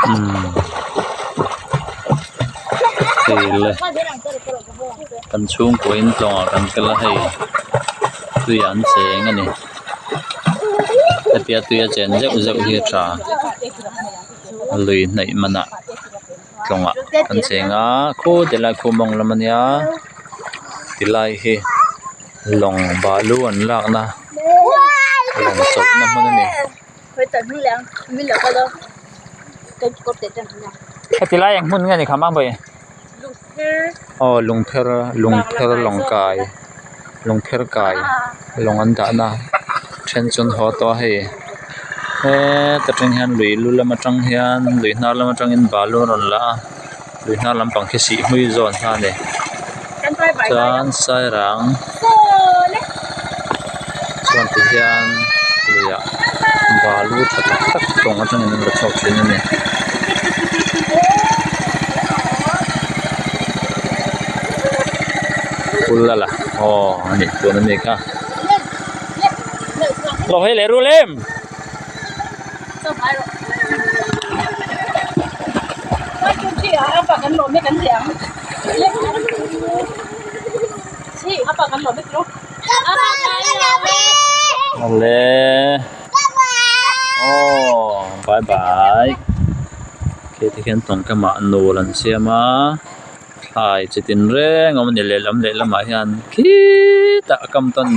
Umm hei le kan chhungkua in tlawng ah kan kal a hei tui ah an cheng a ni hetia tui a chen zeuh zeuh hi a tha lui hnaih manah tlawng ah an cheng a khu tilai khu mawng lam a nia tilai hi lawng balu an lakna lawng chawlhna hmun a ni. Heti lai eng hmun nge ni kha Mangbawi? Aw lungpher lungpher lawng kai lungpher kai lawng an dahna then chu an haw tawh a hei heta tang hian lui lu lam atang hian lui hnar lam atangin balu a rawn la a lui hnar lampang khi sihhmui zawn kha a ni chuan sairang chuan tihian luiah balu tha tak tak tawng atangin an la chhuak thin a ni. Pul a la aw a nih tun a ni kha lo hei leh rul em. Awle aw bye bye khi ti khian tawngkam ah nul an siam a thlai chi tin reng a awm a ni lehlam lehlamah hian khitah a kam tawn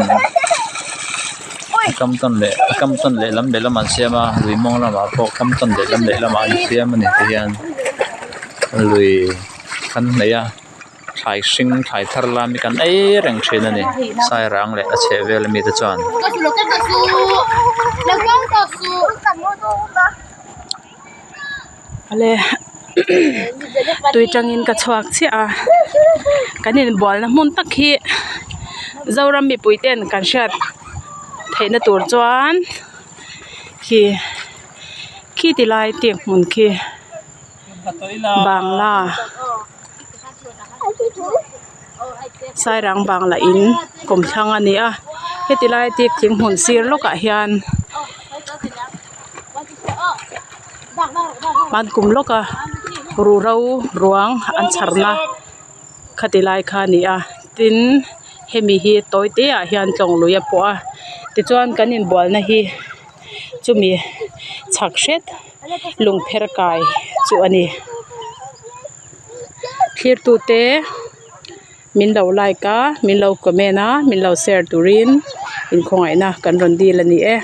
a kam tawn leh a kam tawn lehlam lehlam an siam a lui mawng lamah pawh kam tawn lehlam lehlamah an siam a ni ti hian lui kan hnaih a. Thlai hring thlai thar lam hi kan ei reng thin a ni sairang leh a chheh vel ami te chuan. Awle tui tangin ka chhuak chiah a kan inbualna hmun tak hi zoram mipui ten kan hriat theihna tur chuan khi khi ti lai te hmun khi bangla. Sairang bangla in kawmthlang a ni a heti lai te thing hmun sir lawkah hian hmankum lawka ruhro ruang an chhar na khati lai kha a ni a tin hemi hi tawi te ah hian tlawng lui a pawh a tichuan kan inbualna hi chumi chhak hret lungpher kai chu a ni. Thlirtute min lo like a min lo comment a min lo share turin inkhawngaihna kan rawn dil a ni e.